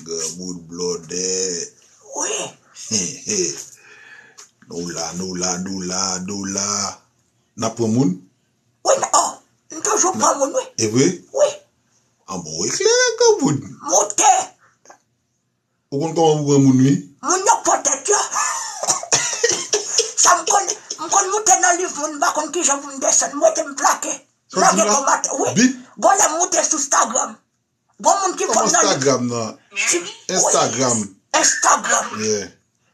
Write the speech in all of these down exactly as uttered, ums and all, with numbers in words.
Granmoun blòdè. Wi. Nou la, nou la, nou la, nou la. N ap pran moun? Wi, men, oh, m toujou pran moun, wi. E vre? Wi. An bon, eklere granmoun. Moute. Ou konn kòman pou pran moun, wi? Moun yo pran tèt yo. Sa m konn, m konn moute nan liv moun, m pa konn kijan pou m desann. M rete m plake. Lage kòmantè, wi. Gon lè m moute sou Instagram. Gon moun ki fò m nan Instagram nan. Instagram. Instagram. Yeah.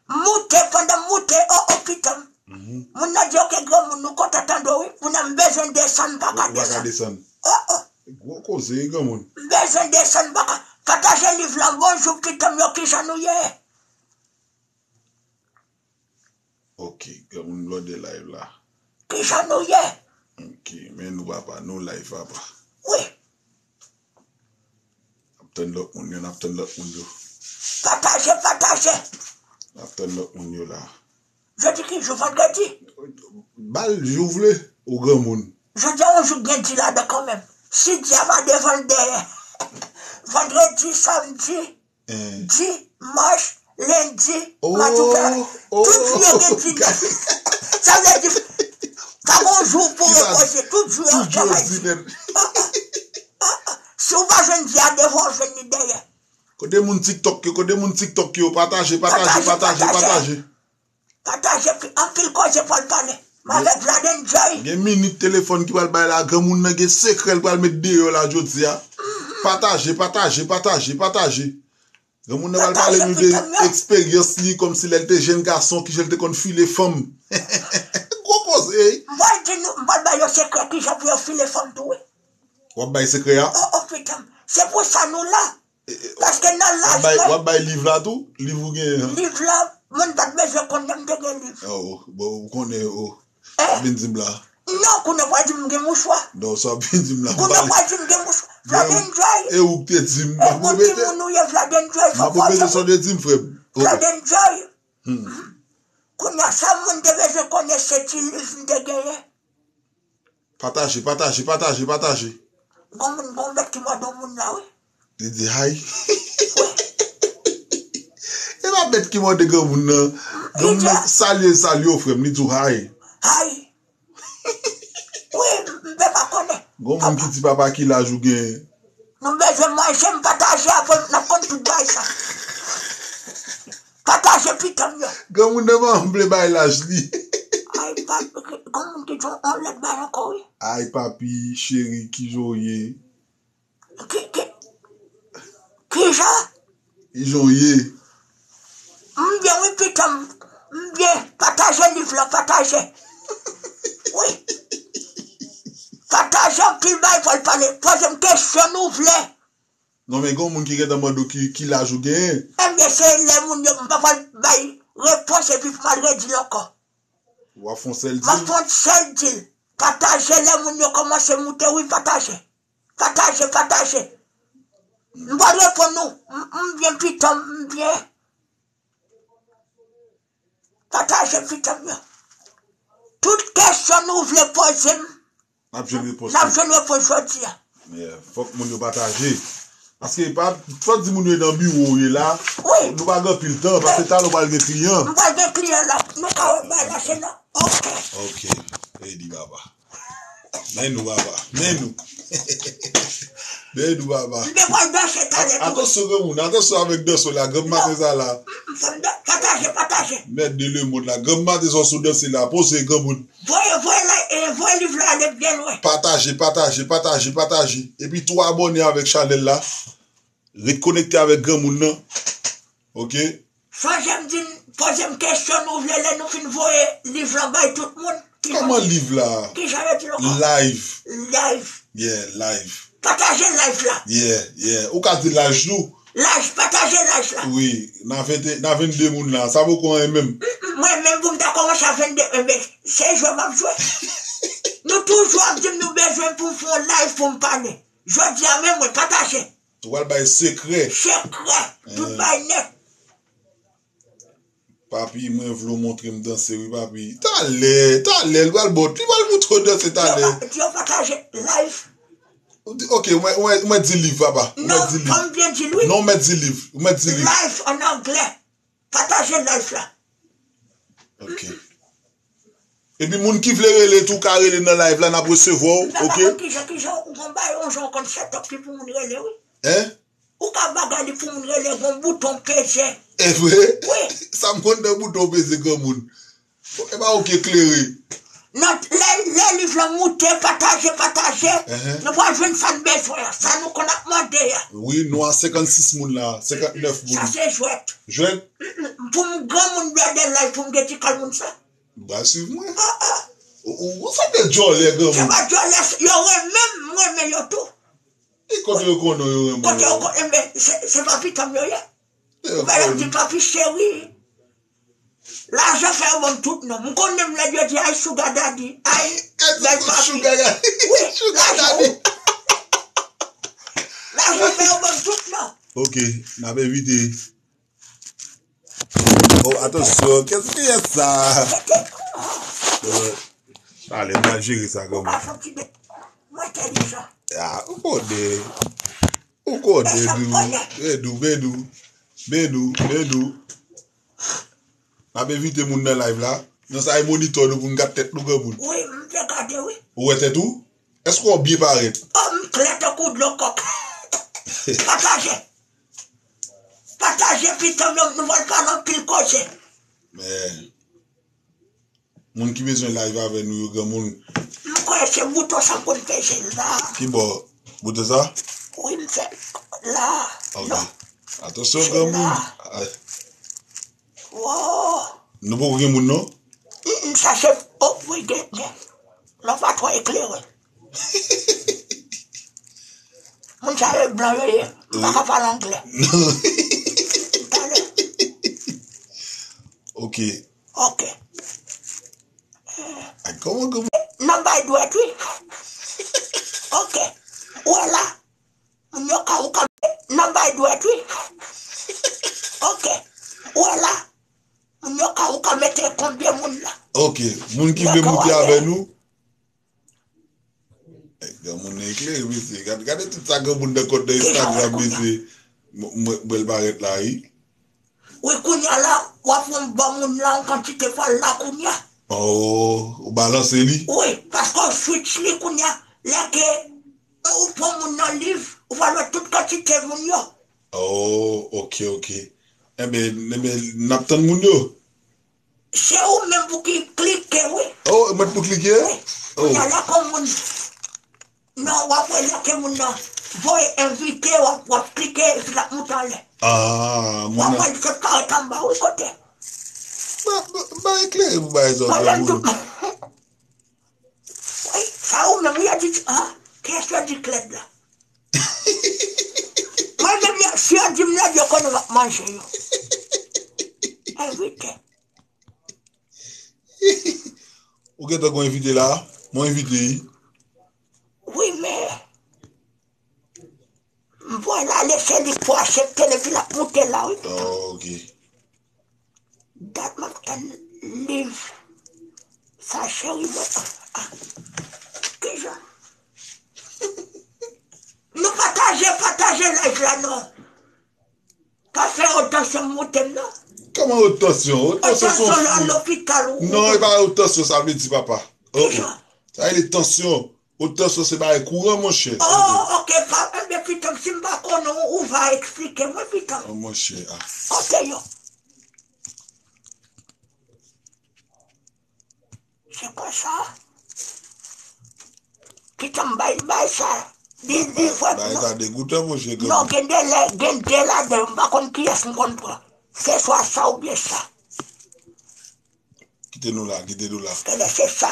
M moute, pandan m moute, oh, oh, pitanm. Moun nan di, "Ok, granmoun, nou kontan tande w, wi. Moun nan, m bezwen desann, m pa ka desann." Oh, oh. Gwo koze, wi, granmoun. M bezwen desann, m pa ka. Pataje liv lan, bonjou, pitanm yo, kijan nou ye? Ok, granmoun blòdè live la. Kijan nou ye? Ok, men nou papa, nou live papa. Wi. N ap tann lòt moun yo, n ap tann lòt moun yo. Pataje, pataje. N ap tann lòt moun yo la. Jodi ki jou, vandredi? Ba l jou w vle, ou granmoun. Jodi a yon jou k gen di ladan kanmenm. Si di a pa devan l dèyè. Vandredi, samdi, dimanch, lendi, madi, ou fè. Tout jou yo gen di nèt. Sa vle di, pa gon jou pou repoze, tout jou yo ap travay. Si w pa jwenn di a devan, w jwenn li dèyè. Kote moun TikTok yo, kote moun TikTok yo, pataje, pataje, pataje, pataje. Pataje, anpil koze pral pale. M avèk Vlad Enjoy. Gen minit telefòn ki pral bay la, granmoun nan gen sekrè l pral met deyò la jodi a. Pataje, pataje, pataje, pataje. Granmoun nan pral pale nou de eksperyans li, kòmsi lè l te jenn gason, kijan l te konn file fanm. Gwo koze, ey. M pral di nou, m pral bay yo sekrè kijan pou yo file fanm tou, wi. W ap bay sekrè a? Oh, oh, pitanm. Se pou sa nou la. Paske nan laj mwen. W ap bay liv la tou? Liv ou genyen an? Liv la, moun pa t bezwen konn m te gen liv. Oh, bon, ou konnen, oh. Sa w vin di m la? Non, kounye a w pral di m gen mouchwa. Non, sa w vin di m la, m pale. Kounye a w pral di m gen mouchwa. Vlad Enjoy. E ou k te di m, m ap repete. E bon timoun ou ye, Vlad Enjoy, fò koze. M ap repete sa w te di m, frè m. Ok. Vlad Enjoy. Kounye a, sa moun te bezwen konnen se ti liv m te genyen. Pataje, pataje, pataje, pataje. Gon moun, gon bèt ki mòde yon moun la, wi. Li di, "Hay." E pa bèt ki mòde granmoun nan. Granmoun nan salye, salye w, frè m. Li di w, "Hay." Hay. Wi, m, m pe pa konnen. Gon moun ki di, "Papa, ki laj ou genyen?" Nou bezwen manje, m pataje avè w, n ap konn tout bagay sa. Pataje pitanm yo. Granmoun nan pa vle bay laj li. Ay, papi, gon moun ki di yon lòt bagay ankò, wi. Ay, papi, cheri, kijan w ye? Ki, ki, kijan? Kijan w ye? M byen, wi, pitanm. M byen. Pataje liv lan, pataje. Wi. Pataje anpil bagay pou l pale. Poze m kesyon nou vle. Non, men gen yon moun ki gentan mande w ki, ki laj ou genyen. Ebyen, se lè moun yo, m pa pral bay repons epi pou m al redi l ankò. W ap fè yon sèl di l? M ap fè yon sèl di l. Pataje lè moun yo kòmanse moute, wi, pataje. Pataje, pataje. M pral reponn ou. M, m byen pitanm, m byen. Pataje pitanm yo. Tout kesyon nou vle poze m, n ap jwenn repons. N ap jwenn repons jodi a. Yeah, fòk moun yo pataje. Paske pa, fòk di moun yo nan biwo w ye la. Wi. Nou pa gen anpil tan, paske talè w pral gen kliyan. M pral gen kliyan la. Nou ka wè bagay la, se la. Ok. Ok. Edi baba. Men nou, papa. Men nou. Men nou, papa. M te pral danse talè tou. Atansyon, granmoun. Atansyon avèk dans w la. Granm maten sa la. Pataje, pataje. Mèt de lemonn la. Granm maten sa w sou dans la. Poze, granmoun. Voye, voye la, e voye liv la ale byen lwen. Pataje, pataje, pataje, pataje. Epi tou abòne avèk chanèl la. Ret konekte avèk granmoun nan. Ok? Sonje m di n, poze m kesyon nou vle lè nou fin voye liv lan bay tout moun. Kòman liv la? Kijan yo di l ankò? Live. Live. Yeah, live. Pataje live la. Yeah, yeah. Ou ka di laj nou. Laj, pataje laj la. Wi, n a vennde, n a vennde moun la. Sa poko anyen menm. Mwen menm pou m ta kòmanse a vennde, enben, se jwe m ap jwe. Nou toujou ap di m nou bezwen pou m fè yon live pou m pale. Jodi a menm mwen pataje. Ou pral bay sekrè. Sekrè. Tout bay nèt. Papi, mwen vle w montre m danse wi, papi. Talè, talè, li pral bòt. Li pral montre w danse talè. Yo pa, yo pataje live. Ou di, ok, ou mèt, ou mèt, ou mèt di liv, papa. Ou mèt Non, di liv. Ban m byen di l, wi. Non, ou mèt di liv. Ou mèt di liv. Live an anglè. Pataje live la. Ok. Epi moun ki vle rele tou ka rele nan live la, n ap resevwa w, ok? Mwen pa konn kijan, kijan ou konn bay yon jan w konn set up ki pou moun rele, wi. Hein? Ou ka bagay li pou moun rele, gon bouton peze. E vre? Wi. Sa m konn nan bouton peze granmoun. E pa ou ki eklere. Nan lè, lè liv lan moute, pataje, pataje. Ehe. Nou pral jwenn sa n bezwen an, sa nou konn ap mande a. Wi, nou a senkannsis moun la, senkannèf moun. Sa se jwèt. Jwèt? Mm, mm. Pou m granmoun bèdè live, pou m gen ti kal moun sa. Ba swiv mwen. Ah, ah. Ou, ou, ou se de djòlè granmoun. Se pa djòlè, yo renmen m, m renmen yo tou. E kote yo konnen yo renmen Kote yo yo? Konnen, men, se, se pa pitanm yo ye. Yo Ou pa yo konnen. Di papi cheri. Lajan fè yo ban m tout non. M konnen m lè yo di ay sugar daddy, ay bèl papi. Sugar daddy. Wi, sugar daddy. Lajan fè yo ban m tout non. Ok, n ap envite. Oh, atansyon, kiyès ki ye sa? Euh, ale, m a jere sa kòman. Ou pa fè ti bèt. Mwen entèlijan. Ah, ou konnen. Ou konnen, Dou. Bedou, Bedou, Bedou. Bedou, Bedou. N ap envite moun nan live la. Nan sa e monitò nou pou n gad tèt nou granmoun. Wi, m te gade, wi. Ou wè tèt ou? Èske w byen parèt? Oh, m klè tankou dlo kòk. Pataje. Pataje pitanm yo, nou pral pale anpil koze. Men, moun ki bezwen live avè nou yo, granmoun. M kwè se bouton sa m konn peze la. Ki bò? Bouton sa? Wi, m fè la. Ok. Non. Atansyon, granmoun. Ay. Wow. Nou poko gen moun, non? Mm, mm, sa se, oh, wi, gen, gen. Lè w pa twò eklere. Moun sa yo blan yo ye. M pa ka pale anglè. Talè. Ok. Ok. Ay, kòman, kòman? Nan bay dwèt, wi. Ok. Ou wè la. Moun yo ka, ou ka, nan bay dwèt, wi. Ok. Ou wè la. Moun yo ka, ou ka mete konbyen moun la. Ok. Moun ki vle moute avè nou. Eh, granmoun nan eklere, mesye. Gade, gade tout sa granmoun nan kont nan Instagram, mesye. Mwen, mwen, mwen l parèt la, wi. Wi, kounye a la, w ap fè yon ban moun la, yon kantite fwa l la kounye a. Oh, ou balanse li? Wi, paske w switch li kounye a. Lè ke ou pran moun nan live, ou pral wè tout kantite moun yo. Oh, ok, ok. Enben, enben, n ap tann moun yo. Se ou menm pou ki klike, wi. Oh, mwen pou klike? Wi. Oh. Kounye a la, kon moun. Non, w ap wè lè ke moun nan voye envite, w ap, w ap klike, epi l ap moute anlè. Ah, w ap wè li sot parèt anba, wi, kote. Ba, ba, ba eklere pou bay zòt granmoun. Wi, sa ou menm, wi, yo di, ah, kiyès yo di klèb la? Mwen menm, yo, si yo di m lèd, yo konnen m ap manje yo. Envite. Ou gentan gon envite la? Mwen envite. Wi, men m voye l ale, se li k pou aksepte l epi l ap moute la, wi. Oh, ok. Dat m ap tann live. Sa cheri mwen. Ah, ah. Kijan? Nou pataje, pataje live la non. Pa fè otansyon moute m non. Kòman otansyon? Otansyon se yon... Otansyon la lopital ou... Non, e pa otansyon sa vle di, papa. Oh, oh. Sa rele tansyon. Otansyon se bagay kouran, monchè. Oh, ok, pa, enben, pitanm, si m pa konnen, ou va eksplike mwen, pitanm. Oh, monchè, ah. Kote yo? Se kwa sa? Pitanm, bay, bay sa. Di, di, fwè, bagay sa degoutan, monchè, non, gen de lè, gen de ladan yo, m pa konn kiyès m konn pran. Se swa sa oubyen sa. Kite nou la, kite nou la. Genlè se sa.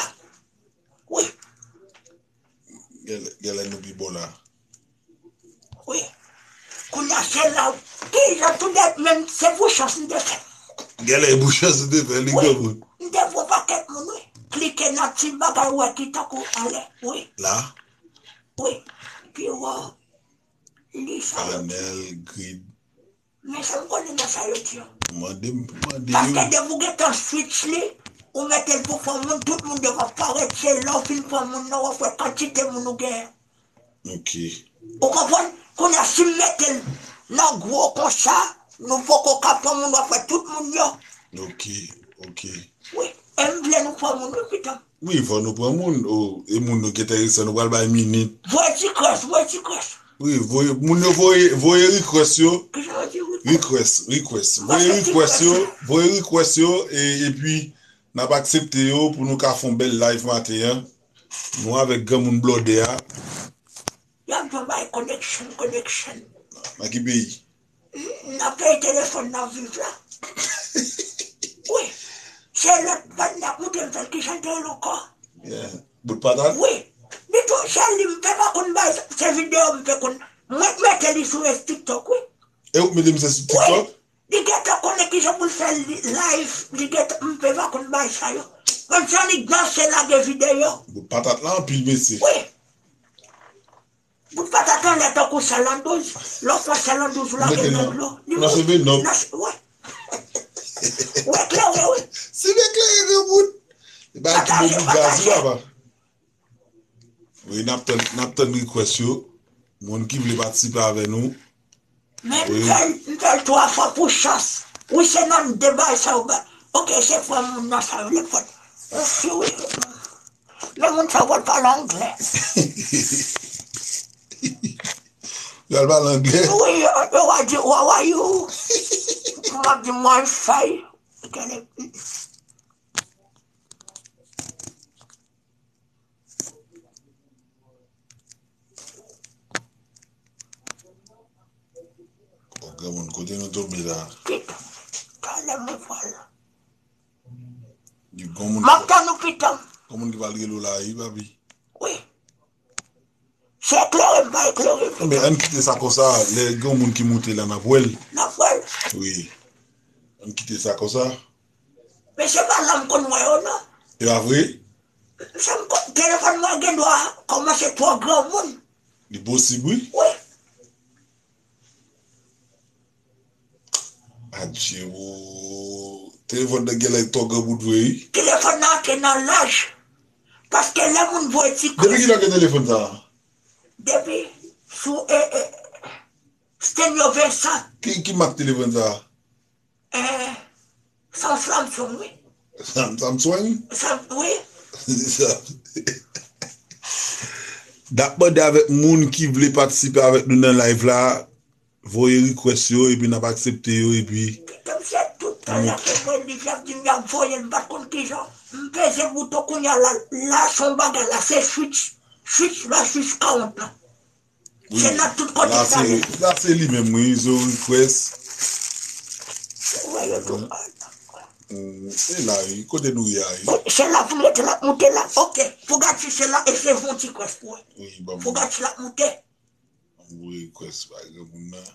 Wi. Genlè, genlè nou pi bon la. Wi. Kounye a se la, kijan tou de, menm se pou chans m te fè. Genlè e pou chans ou te fè li, granmoun. M te pran pakèt moun, wi. Klike nan ti bagay, ou wè ki tankou anlè, wi. La? Wi. Pi wè, li sa yo di. Panèl, grid. Men sa m konnen nan sa yo di an. Mande m, mande yo. Paske depi w gentan switch li, ou mete l pou fè yon moun, tout moun devan parèt, se lè w fin pran moun nan, w ap wè kantite moun ou genyen. Ok. Ou konprann? Kounye a, si m mete l nan gwo konsa, nou poko ka pran moun, w ap wè tout moun yo. Ok, ok. Wi, e m vle nou pran moun, wi, pitan. Wi, fò nou pran moun. O, e moun nou gentan resan, nou pral bay minit. Voye ti krès, voye ti krès. Wi, voye, moun yo voye, voye request yo. Kisa w di, wi? Request, request. Voye request yo, voye request yo, e, epi n ap aksepte yo pou nou ka fè yon bèl live maten an. Nou avèk granmoun blòdè a. Y ap tou bay connection, connection. Nan ki peyi? N ap peye telefòn nan viv la. Wi. Se lòt bòt n ap moute m fè l ki jan te rele ankò. Yeah. Bout patat? Wi. Li tou, se li m te pa konn bay, se videyo m te konn. Mwen k mete li sou TikTok, wi. E ou k mete misye sou TikTok? Wi. Li gentan konnen kijan pou l fè li live, li gentan, m te pa konn bay sa yo. Menm jan li danse lage videyo. Bout patat la anpil, mesye. Wi. Bout patat anlè tankou sèl an douz. Lè w fè sèl an douz, ou lage nan dlo. Li nan cheve nòb. Nan che-, wè. Ou eklere, wi. Si m eklere, granmoun. Li bay ti bout gaz, wi, papa. Wi, n ap tann, n ap tann request yo. Moun ki vle patisipe avè nou. Men m fè l, m fè l twa fwa pou chans. Wi, se nan de bagay sa yo ba. Ok, se frè moun nan sa yo, le fòt. Wi, wi. Men moun sa yo pale anglè. Yo al pale anglè? Wi, yo, yo va di, "How are you?" M ap di, "I'm fine." O, granmoun, kote nou tonbe la? Pitan, talè mwen pral. Di granmoun. M ap tann ou, pitan. Granmoun ki pral rele w la, wi, papi. Wi. Se eklere, m pa eklere, pitan. Men ann kite sa konsa, lè granmoun ki moute la, n ap wè l. N ap wè l. Wi. Ann kite sa konsa. Men se pa la m konn wè yo, non. E pa vre? Sa m konn, telefòn mwen gen dwa kòmanse twò granmoun. Li posib, wi. Wi. Adje, o. Telefòn nan gen lè twò granmoun vre, wi. Telefòn nan antre nan laj. Paske lè moun voye ti... Depi kilè w gen telefòn sa a? Depi sou, e, e, Stanley Vincent. Ki, ki mak telefòn sa a? Eh, se yon Samsung, wi. Sam-, Samsung? Sam-, wi. N ap mande avèk moun ki vle patisipe avèk nou nan live la, voye request yo, epi n ap aksepte yo, epi... Kòm se tout tan y ap voye li, y ap di m y ap voye l, m pa t konn kijan. M peze bouton kounye a la, la se yon bagay la, se switch. Switch la, switch karant lan. Wi. Se nan tout kote la, sa se, ye. La se li menm, wi, zo request. Wè, yo tou. Mm, se la, wi, kote nou ye a, wi. Se la pou l rete, l ap moute la. Ok, Pougati se la, e se yon ti request pou wè. Wi, ban m. Pougati l ap moute. Ban m voye request ba granmoun nan.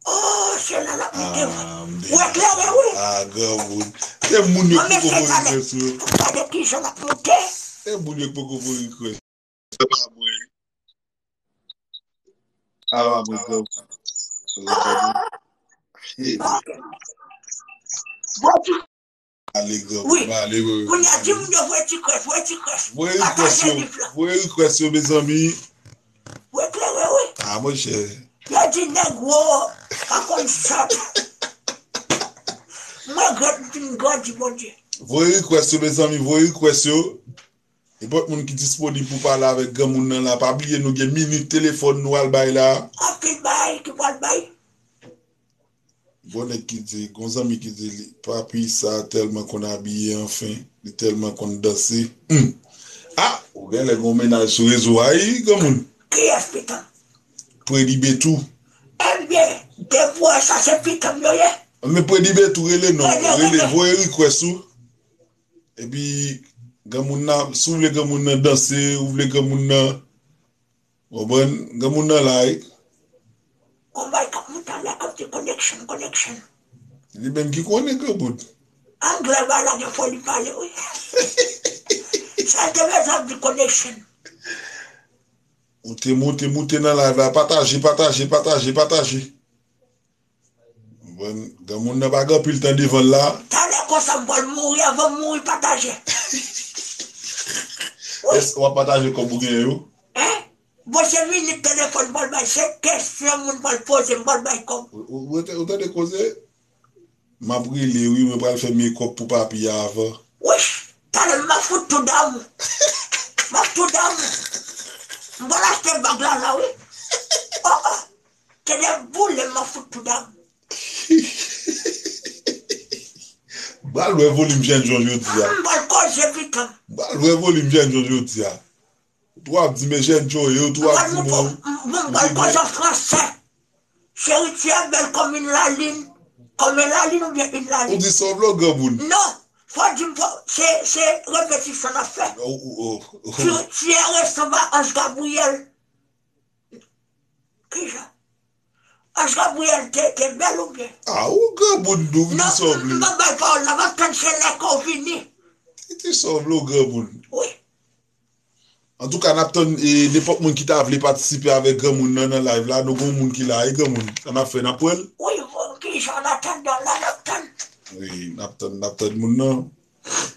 Oh, se la l ap moute. Ah, m te... Ou eklere, wi. Ah, granmoun. Se moun yo ki poko voye request yo. Gade kijan l ap moute. Se moun yo ki poko voye request. Se pa mwen. A pa mwen, granmoun. Ale, granmoun, ale, wi. Kounye a, di moun yo voye ti krèch, voye ti krèch. Voye request yo, voye request yo, mezanmi. Ou eklere, wi. Ah, monchè. Yo di nègwo pa konn chante. Mwen regrèt m fin grandi, Bondye. Voye request yo, mezanmi, voye request yo. Nenpòt moun ki disponib pou pale avèk granmoun nan la, pa bliye nou gen minit telefòn nou al bay la. Anpil bagay ki pral bay. Gon nèg ki di, gon zanmi ki di li, papi sa tèlman konn abiye, anfen, li tèlman konn danse. Hmm. Ah, ou genlè gon mennaj sou rezo a, wi, granmoun. Kiyès pitan? Predi Betou. Ebyen, depi w wè sa, se pitan m yo ye. Men Predi Betou, rele non, rele, voye request ou. Epi, granmoun nan, si w vle granmoun nan danse, ou vle granmoun nan, konprann, granmoun nan la, wi. Gon bagay k ap moute anlè k ap di connection, connection. Li menm ki konnen, granmoun. Anglè ba la gen fò li pale, wi. Sa l te bezwen ap di connection. Moute, moute, moute nan live la. Pataje, pataje, pataje, pataje. Bon, granmoun nan pa gen anpil tan devan l la. Talè konsa m pral mouri, avan m mouri, pataje. Èske w ap pataje kòb ou genyen yo? Hein? Bon, se minit telefòn m pral bay, se kesyon moun pral poze m pral bay kòb. Ou, ou, ou te- ou tande koze? M ap rele wi, mwen pral fè mekòp pou papi a avan. Wish, talè m ap fout tou damou. M ap tou damou. M pral achte bag la la wi. Oh, oh. Te de boule m ap fout tou damou. M pral wè volim jènjan jodi a. M pral koze pitan. M pral wè volim jènjan jodi a. Ou tou ap di men jèn Joe, ou tou ap di men. Bon, m pral koze an fransè. Chérie, tu es belle comme une lalin. Comme une lalin oubyen une lalin? Ou di sa w vle w granmoun? Non, fò di m fò, se, se repetisyon n ap fè. Tu, tu es ressemble à Ange Gabriel. Kijan? Ange Gabriel te, te bèl oubyen? Ah, ou granmoun tou, ou di sa w vle. Non, m ap bay pawòl la, m ap tann se lè ke w vini. Ou di sa w vle, ou granmoun. Wi. Antouka, n ap tann e, nenpòt moun ki ta vle patisipe avèk granmoun nan nan live la. Nou gon moun ki la, e granmoun. Sa n ap fè, n ap wè l? Wi, bon, kijan an atandan la, n ap tann. Wi, n ap tann, n ap tann moun nan.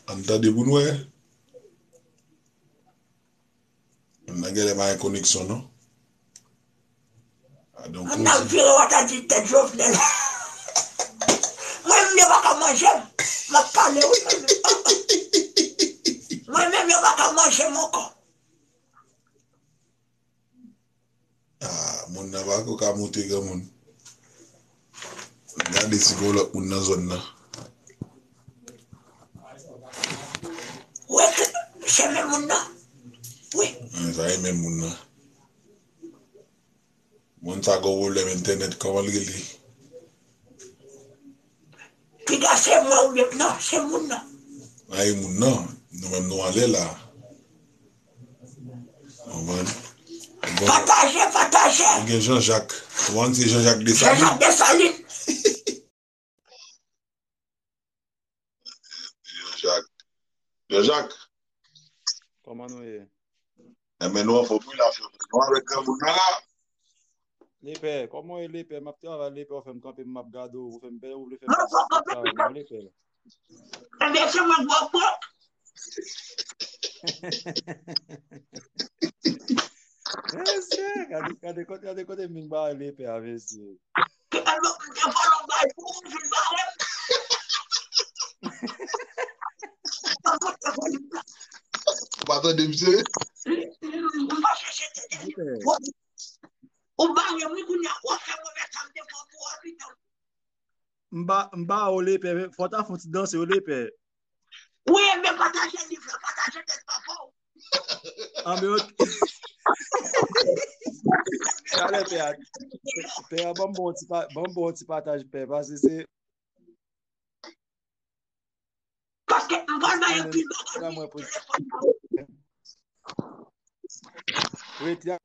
Ann tande pou n wè. Moun nan genlè pa gen koneksyon, non? Ann ap vire w ata di tèt Jovenel. Mwen menm yo pa ka manje m. M ap pale wi mwen menm. Mwen menm yo pa ka manje m ankò. Ah, moun nan pa ko ka moute granmoun. Gade si gon lòt moun nan zòn nan. Wi, se menm moun nan. Wi. Sa e menm moun nan. Moun sa gon pwoblèm entènèt, kòman l rele? Piga se mwen oubyen non, se moun nan. Ay moun nan, nou menm nou anlè la. Konprann? Pataje, pataje. Ou gen Jean Jacques. Konprann se Jean Jacques Dessalines? Jean Jacques Dessalines. Jean Jacques. Jean Jacques. Kòman nou ye? Enben nou anfòm wi la frè. Nou avèk granmoun nan la. Lepè, kòman w ye Lepè? M ap travay Lepè, w fè m kanpe, m ap gade w, ou fè m pè, ou vle fè m travay non Lepè. Enben se mwen k ba w pwòp. Mesye, gade, gade kote, gade kote m vin ba Lepè a, mesye. Ki alò m te vòlò bay pou ou vin bare m. Ou pa tande misye? M pa chèche tande. Ou bare m wi kounye a, w ap fè mwen wè sa m te fè pou w abitan. M ba, m ba ou Lepè, fò w ta fè yon ti danse wi Lepè. Wi, men pataje live la, pataje tèt papa w. Anben, ok. Talè, pè a, pè a, ban m bon ti pa, ban m bon ti pataj, pè, paske se. Paske m pral bay anpil bagay nan telefòn nan. Rete a.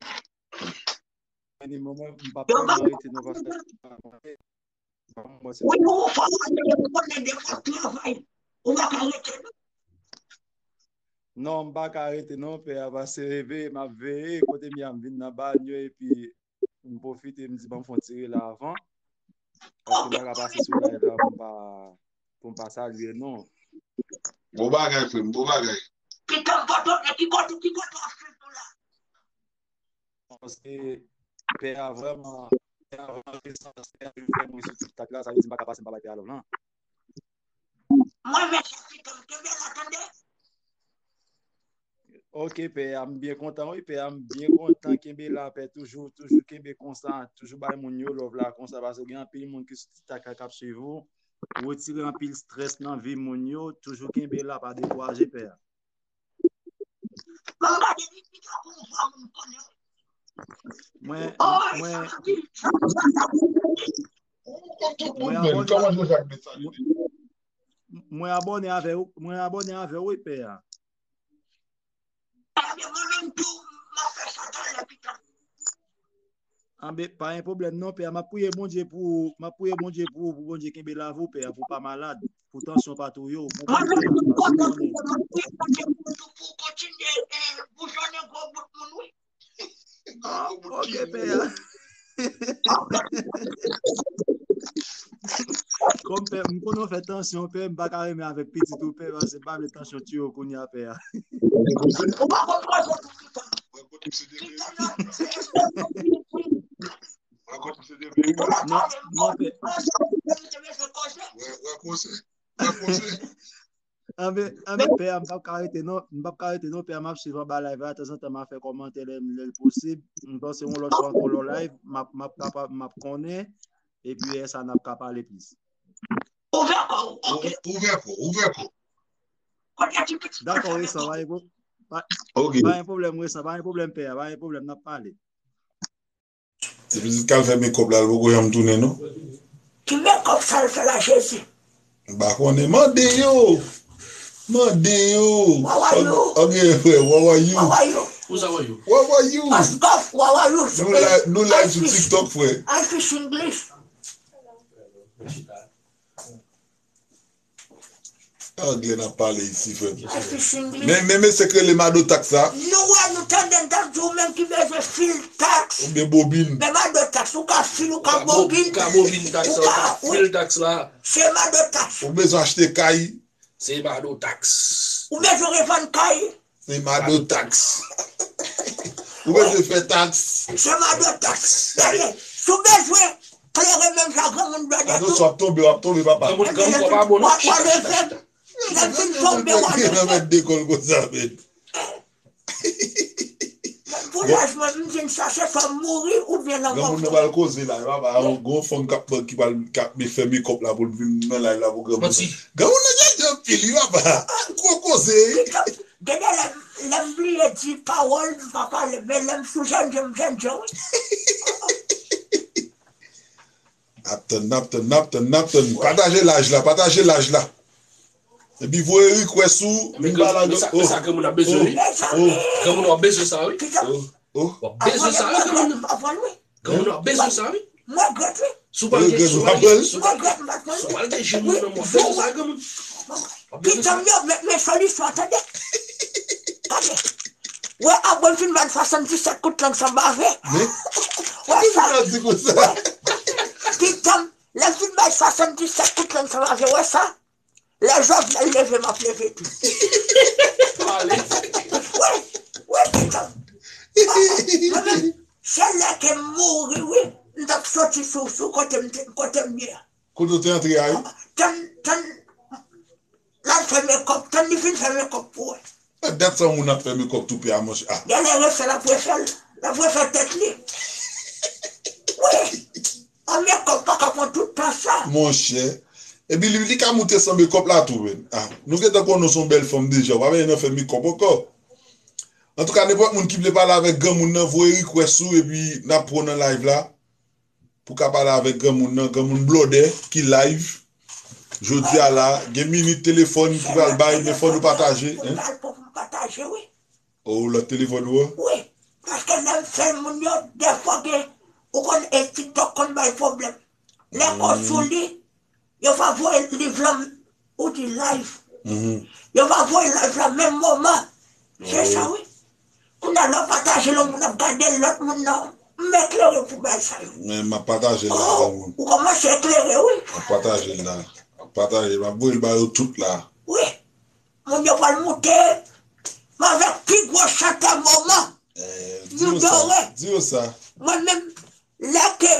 Mwen, mwen, m p ap tèlman rete non, paske Wi, ou fò w ale, ou konnen de fwa travay. Ou pa ka rete non. Non, m pa ka rete non, pè a, paske veye, m ap veye, kote m ye a, m vin nan banyo, epi m pwofite, m di, ban m fè yon ti rele avan. Paske m pa ka pase sou live la pou m pa, pou m pa salye non. Bon bagay, frè m, bon bagay. Ki tan m pòtonnen, ki kote, ki kote w ap swiv nou la? Paske pè a vrèman, pè a vrèman rezistans, pè a vin fè mwen sou TikTok la, sa vle di m pa ka pase m pa bay pè a love lan. Mwen menm se pitan m kenbe la tande. Ok, pè a, m byen kontan, wi, pè a, m byen kontan, kenbe la, pè, toujou, toujou kenbe konsa, toujou bay moun yo love la konsa, paske gen anpil moun ki sou TikTok la k ap swiv ou, ou retire anpil strès nan vi moun yo, toujou kenbe la, pa dekouraje, pè a. Mwen, mwen, mwen abòne, mwen abòne avè w, mwen abòne avè w, wi, pè a. Anben, pa gen pwoblèm non, pè a. M ap priye Bondye pou ou. M ap priye Bondye pou ou, pou Bondye kenbe lavi w, pè a, pou w pa malad, pou tansyon pa touye w. Ou konprann, pè a? Paske ou konnen. Ah, ok, pè a. Kòm pè, m konnen w fè tansyon, pè, m pa ka renmen avèk pitit ou, pè, paske m pa vle tansyon tiye w kounye a, pè a. Ou pa konn koze tou pita. Mwen konn misye depi wi. Non, non, pè. Wè, wè, koze. Wè, koze. Anben, anben, pè a, m p ap ka rete non, m p ap ka rete non, pè a, m ap swiv anba live la, tanzantan m a fè kòmantè lè, lè l posib. M panse yon lòt fwa ankò lò live, m ap, m ap kapab, m ap konnen, epi lè sa n ap ka pale plis. Ouvè kò w, ok. Ouvè kò, ouvè kò. Dakò, Resan, pa gen pwoblèm, pa gen pwoblèm, Resan, pa gen pwoblèm, pè a, pa gen pwoblèm, n ap pale. Ti pitit k al fè mekòp la, l poko janm tounen, non. Ki mekòp sa l fè la, Jezi? M pa konnen. Mande yo. Mande yo. How are you? Ok, frè, how are you? How are you? Who's how are you? How are you? Osgof, how are you? Nou live, nou live sou TikTok, frè. I fish English. Anglè n ap pale isi, frè m. Men, men, men se k rele Mado Tax la. Nou wè, nou tande n t ap di w menm ki bezwen fil taks. Oubyen bobin. Men Mado Tax, ou ka fil, ou ka bobin. Ou ka bobin taks la, ou ka fil taks la. Se Mado Tax. Ou bezwen achte kay. Se Mado Tax. Ou bezwen revann kay. Se Mado Tax. Ou bezwen fè taks. Se Mado Tax. Gade, si w bezwen klere menm jan granmoun blòdè tou. Atansyon, w ap tonbe, w ap tonbe, papa. Granmoun, granmoun, w ap abone. W ap leve. Lè m fin tonbe, w ap leve. Nan mèt de kòl konsa, men. Pou laj mwen, m di n sa, se fò m mouri oubyen lanmò. Granmoun nan pral koze la, papa. Gon fanm k ap, ki pral, k ap fè mekòp la pou l vin nan live la pou granmoun. Manti. Granmoun nan gen anpil, wi, papa. Gwo koze. Genlè lè m, lè m bliye di pawòl, m pa pale, men lè m sou jènjan, m jènjan, wi. N ap tann, n ap tann, n ap tann, n ap tann. Pataje live la, pataje live la. Epi voye request ou, vin pale ak. Men sa, men sa granmoun ap bezwen, wi. Granmoun w ap bezwen sa, wi. W ap bezwen sa, wi, granmoun. Granmoun w ap bezwen sa, wi. Mwen regrèt, wi. Si w pral gen, si w pral gen, si w pral gen, si w pral gen jil moun nan, w ap bezwen sa, granmoun. W ap bezwen sa. Pitit m yo, men, men solisyon, tande. Tande. Wè, apre m fin ba l swasanndisèt kout lang san bave. Men, wè sa. Ki moun nan di konsa? Pitit m, lè m fin ba l swasanndisèt kout lang san bave, wè sa. Lè Jovenel leve, m ap leve tou. Wi, wi, pitit m. Mwen menm, se lè ke m mouri, wi, m t ap soti sou, sou kote m te, kote m ye a. Kote w te antre a, wi? Tann, tann, l al fè mekòp, tann li fin fè mekòp pou wè. E dat sa yon moun ap fè mekòp tou pè a, monchè. Ah. Genlè refè l ap refè l, l ap refè tèt li. Wi. An mekòp pa ka pran tout tan sa. Monchè. Epi li, li ka moute san mekòp la tou, men. Ah, nou gentan konnen w se yon bèl fanm deja, w pa bezwen nan fè mekòp ankò. Antouka, nenpòt moun ki vle pale avèk granmoun nan, voye request ou, epi n ap pran w nan live la. Pou ka pale avèk granmoun nan, granmoun blòdè ki live. Jodi a la, gen minit telefòn ki pral bay, men fò nou pataje, hein? Pataje, wi. Oh, lòt telefòn ou an? Wi, paske lè m fè moun yo, dèfwa gen, ou konn, e TikTok konn bay pwoblèm. Lè kò sou li, yo va voye live lan, ou di live. Yo va voye live la menm moman. Se sa, wi. Kounye a, lè w pataje l, yon moun ap gade l, lòt moun nan. M eklere pou bagay sa yo. Men m ap pataje l la, granmoun. Ou kòmanse eklere, wi. M ap pataje l la. M ap pataje l, m ap voye l ba yo tout la. Wi. Moun yo pral moute. Men avèk pi gwo chantè moman. Eh, di yo sa. Di yo sa. Mwen menm, lè ke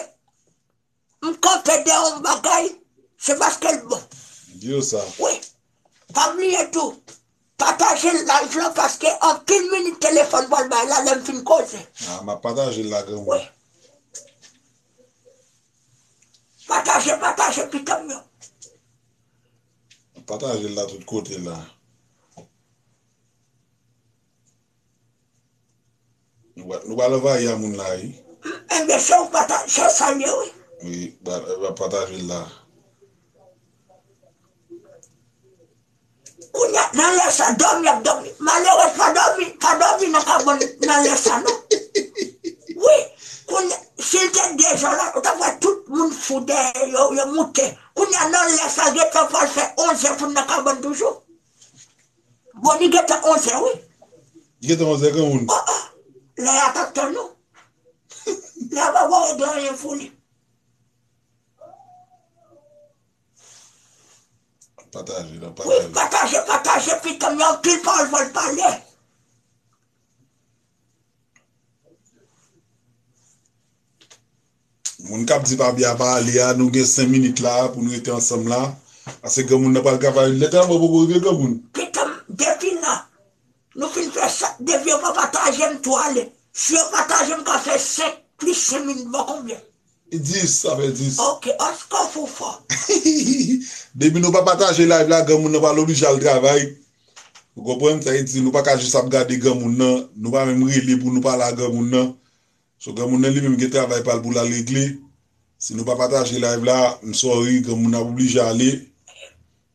m kanpe dèyè yon bagay, se paske l bon. Di yo sa. Wi. Pa bliye tou, pataje live lan paske anpil minit telefòn pral bay la lè m fin koze. Ah, m ap pataje l la, granmoun. Wi. Pataje, pataje, pitit m yo. Pataje l la tout kote la. Nou pral, nou pral anvayi a moun la, wi. Enben, se w pataje, se sa l ye, wi. Wi, ba, ba, pataje l la. Kounye a, nan lè sa, dòmi ap dòmi. Malerèz pa dòmi, pa dòmi nan kabann nan lè sa, non. Wi, kounye a, si l te de zè la, ou ta wè tout moun fou dèyè yo, yo moute. Kounye a, nan lè sa, gentan pral fè onz zè pou n nan kabann toujou. Bon, li gentan onz zè, wi. Li gentan onz zè, granmoun. Oh, oh. Lè a t ap tann nou. Lè a pa wè regle anyen pou li. Pataje, la, pataje. Wi, pataje, pataje, pitit m yo, anpil pawòl fò l pale. Moun k ap di pa byen pa ale a, nou gen senk minit la pou nou rete ansanm la. Paske granmoun nan pral travay. Lè travay poko rive granmoun. Pitanm, depi la, nou fin fè sa, depi yo pa pataje m tou ale. Si yo pataje m ka fè senk plis senk minit bon konbyen? Dis, sa fè dis. Ok, Oscar fou fò. Depi nou pa pataje live la, granmoun nan pral oblije al travay. Ou konprann? Sa vle di, nou pa ka jis ap gade granmoun nan, nou pa menm rele pou nou pale a granmoun nan. So, granmoun nan li menm gen travay pa l pou l al regle. Si nou pa pataje live la, m sorry, granmoun nan ap oblije ale.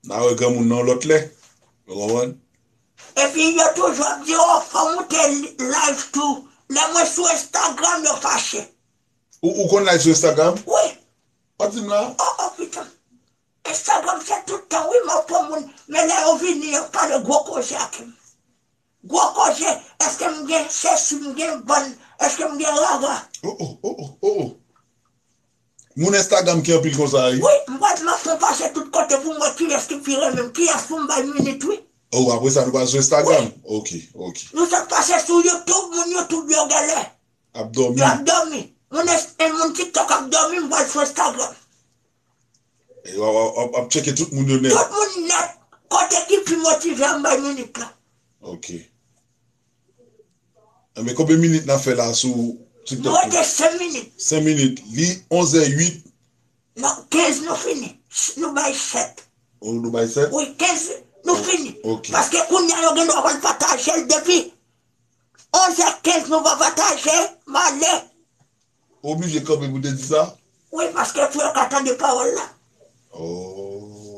N a wè granmoun nan yon lòt lè. Ou konprann? Epi yo toujou ap di, o, fò moute live tou. Lè mwen sou Instagram, yo fache. Ou, ou konn live sou Instagram? Wi. Pa di m la. O, o, pitanm. Instagram se tout tan, wi, m ap pran moun. Men lè yo vini, yo pale gwo koze ak m. Gwo koze, èske m gen sesi, m gen bann, èske m gen rara? O, o, o, o, o, o. Moun Instagram ki anpil konsa, wi. Wi, m pral, m ap fè pase tout kote pou m wè kiyès ki pi renmen m, kiyès pou m bay minit, wi. O, apre sa, nou pral sou Instagram? Wi. Ok, ok. Nou sot pase sou YouTube, moun YouTube yo genlè ap dòmi. Yo ap dòmi. Moun es-, e moun TikTok ap dòmi, m pral sou Instagram. E w ap, w ap, w ap tcheke tout moun yo nèt. Tout moun nèt. Kote ki pi motive a, m bay minit la. Ok. Enben, konbyen minit n ap fè la sou TikTok? Nou rete senk minit. Senk minit. Li onz è uit. Non, kenz nou fini. Nou bay sèt. O, nou bay sèt? Wi, kenz nou fini. Ok. Paske kounye a yo gen dwa pral pataje l depi onz è kenz nou pa pataje, m ale. Ou oblije kanpe pou te di sa? Wi, paske pou yo ka tande pawòl la. O,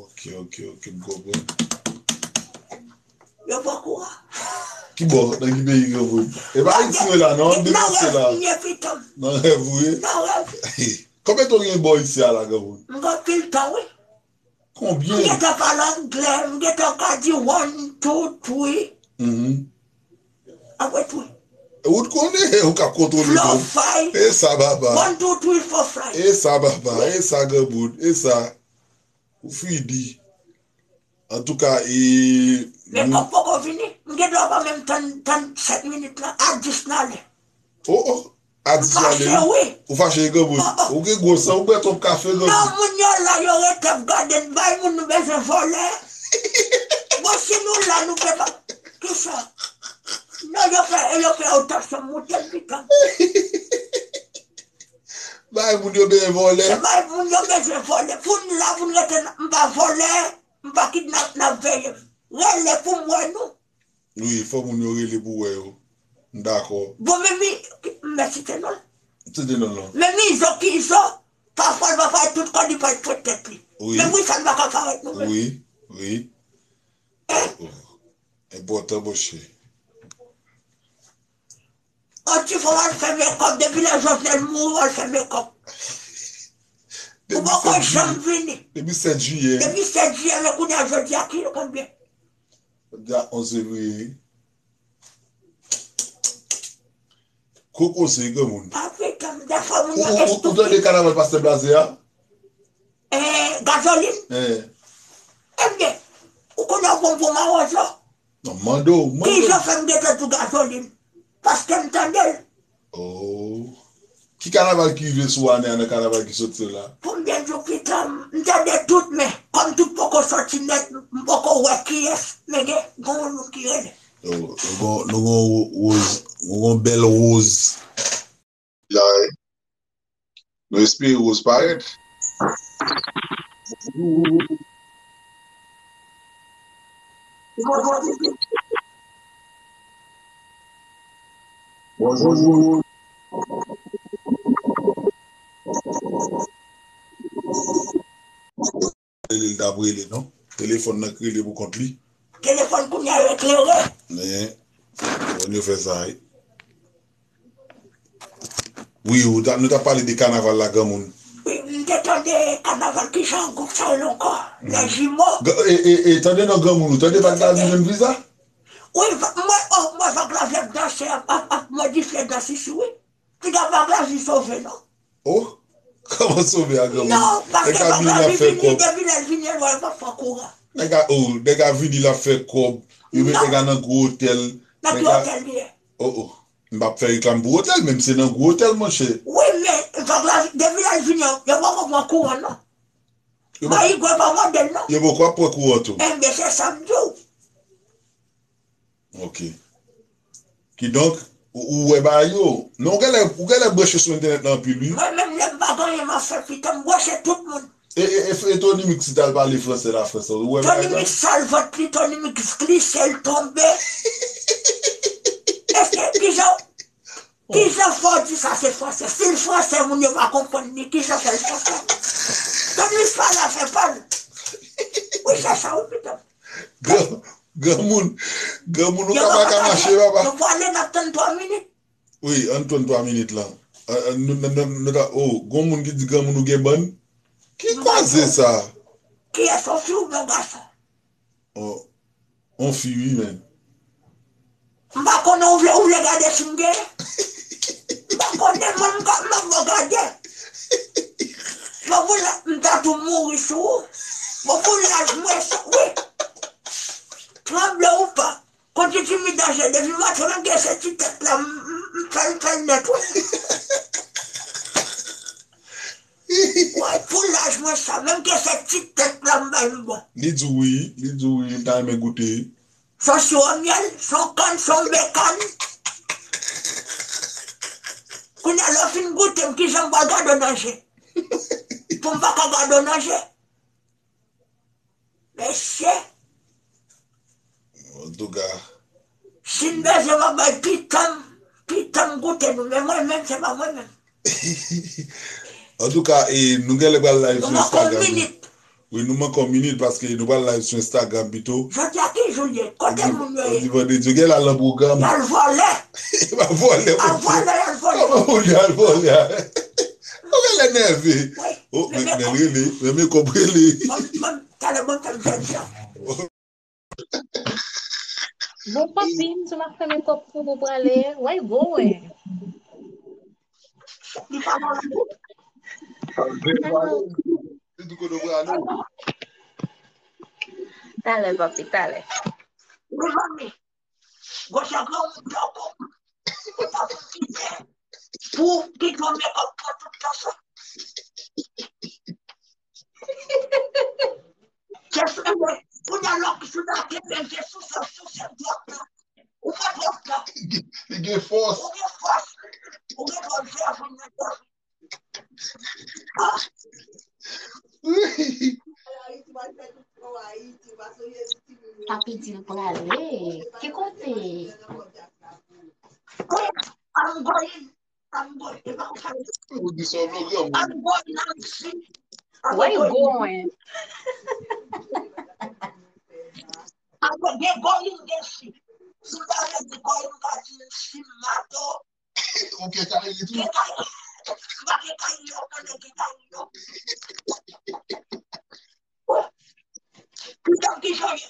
ok, ok, ok, m konprann. Yo poko a. Ki bò? Nan ki peyi granmoun? E pa Ayiti yo la, non? Nan rèv m ye, pitanm. Nan rèv ou ye? Nan rèv. Konbyen tan w gen bò isi a la, granmoun? M gen anpil tan, wi. Konbyen? M gentan pale anglè, m gentan ka di one, two, three. Mhm. Apre three. Ou t konnen, ou ka kontwole tou. Four, five. E sa, papa. One, two, three, four, five. E sa, papa. E sa, granmoun. E sa. Ou fini. Antouka, e, men nou kòb poko vini. M gen dwa pa menm tann, tann sèt minit la. A dis n ale. O, o. A dis n ale, wi. M fache, wi. Ou fache, granmoun? O, o. Ou gen gwo san, ou bwè twòp kafe, granmoun. Non, moun yo la, yo rete ap gade n. Bay moun nou bezwen vòlè. Bon, si nou la, nou pe pa. Kisa? Non, yo fè, yo fè otan san moute l pikan. Bay moun yo bezwen vòlè. Se bay moun yo bezwen vòlè. Pou n la, pou n rete, m pa vòlè, m pa kidnap, n ap veye m. Rele pou m wè nou. Wi, fò moun yo rele pou wè yo. M dakò. Bon, men mi, m mèsi te non. Se te non, non. Men Mizo Kizo, pafwa l pa parèt tout kò li pa fwet tèt li. Wi. Men wi, sa l pa ka parèt nou menm. Wi, wi. Eh? Oh. Enpòtan, monchè. Yon ti fwa w al fè mekòp, depi lè Jovenel mouri, w al fè mekòp. Ou poko janm vini. Depi sèt jiyè. Depi sèt jiyè, men kounye a jodi a ki konbyen? Jodi a onz fevriye. Koko se granmoun. Pa frekan, dèfwa moun yo estipid. Ou, ou, ou tande kanaval Pastè Blaze a? Eh, gazolin. Eh. Ebyen, ou konnen w gon bon mawozo. Non, mande w, mande w. Kijan fè m gentan di w gazolin? Paske m tande l. Oh. Ki kanaval ki rive sou ane a nan kanaval ki soti la? Pou m byen di w, pitan, m tande tout, men kòm tout poko soti nèt, m poko wè kiyès, men gen, gon yon moun ki rele. Oh, nou gon, nou gon wo-, woz, nou gon bèl woz. La, nou espere woz parèt. Bonjou. Rele l t ap rele, non? Telefòn nan k rele pou kont li. Telefòn kounye a yo eklere. Men, bon, yo fè sa, wi. Wi, ou ta, nou t ap pale de kanaval la, granmoun. Wi, m te tande kanaval, kijan gwoup sa rele ankò? Les Jumeaux. Ga-, e, e, e, tande non, granmoun, ou tande Vag Lavi jwenn viza? Wi, va-, mwen, oh, mwen Vag Lavi ap danse, ap, ap, ap modifye dans isi, wi. Piga Vag Lavi sove, non? Oh, kòman sove a granmoun? Non, paske Vag Lavi vini, depi lè l vini, l wè l pa fè kouran. Nèg a, oh, nèg a vini, l ap fè kòb. Yo met nèg a nan gwo otèl. Nan ki otèl li ye? Oh, oh. M p ap fè reklam pou otèl, men m se nan gwo otèl, monchè. Wi, men Vag Lavi, depi lè l pran kouran non. Yo pa- Mayigwe pa mande l non. Yo poko ap pran kouran tou. Enben, se sa m di w. Ok. Kidonk, ou, ou wè bagay yo. Non, ou genlè, ou genlè branche sou entènèt la anpil, wi. Mwen menm, lè m pa gen anyen m ap fè, pita m branche tout moun. E, e, e, e Tony Mix, si t al pale fransè Lafrans, ou wè bagay la? Tony Mix sal vant li, Tony Mix glise, l tonbe. Èske, kijan, kijan fè w di sa se fransè? Si l fransè, moun yo pa konprann li, kijan fè l fransè? Tony Mix pale afè pa l. Wi, se sa, wi, pita. Gran, granmoun, granmoun, ou ka pa ka mache, papa. Nou prale, n ap tann twa minit. Wi, ann tann twa minit la. An, an, nou, nou, nou, nou ta, oh, gon moun ki di granmoun ou gen bann? Ki koze sa? Kiyès, yon fi oubyen yon gason? Oh, yon fi, wi, men. M pa konnen ou vle, ou vle gade si m gen? M pa konnen, mwen, m ka, m ap gade. Bon, pou la, m ta tou mouri sou ou. Bon, pou laj mwen, sa, wi. Tranble ou pa. Konn ti timi danje, depi maten, m gen se ti tèt la, m, m, m fè l, fè l nèt, wi. Woy, pou laj mwen sa, menm ke se ti tèt la m bay m bon. Li di w wi, li di w wi, li ta renmen goute. Se on siwo myèl, se on kann, se on bekann. Kounye a, lè w fin goute m, kijan m pral gade w nan je? Pou m pa ka gade w nan je? Mesye. Antouka. Si n bezwen m ap bay pitanm, pitanm goute nou, men mwen menm, se pa mwen menm. Antouka, e, nou genlè pral live sou Instagram. Nou manke yon minit. Wi, nou manke yon minit paske nou pral live sou Instagram pito. Jodi a ki jou l ye? Kote moun yo ye? Jodi vandredi, yo genlè al nan pwogram. Y al vòlè. Y al vòlè, y al vòlè, y al vòlè. Kòman moun yo al vòlè a? Ou genlè nève. Wi, oh, men, men rele, men, men kòb rele. Bon, bon, talè, bon, talè, jodi a. Bon, papi, m di m ap fè mekòp pou ou prale. Why going? Li pa nan. Li di kote w prale. Talè, papi, talè. Wi, manmi. Gwo chagren w, dòk w. Ou pa pou kite. Pou kite w mekòp pran tout tan sa. Jezi, kounye a lòk sou la, kenbe je sou sa, sou se dwat la. Ou pa dwat la. Li gen fòs. Ou gen fòs. Ou gen fòs, je a fè nan dwat. Ah. Papi di l prale. Ki kote? Wi, I'm going. Ou di sa w vle, granmoun. Where you going? Gen goyin gen fi. Si w ta vle di goyin ka di fi mato. Ou gen kay li tou? Gen kay. M pa gen kay yo, konnen gen kay yo. Ki jan, ki jan ye?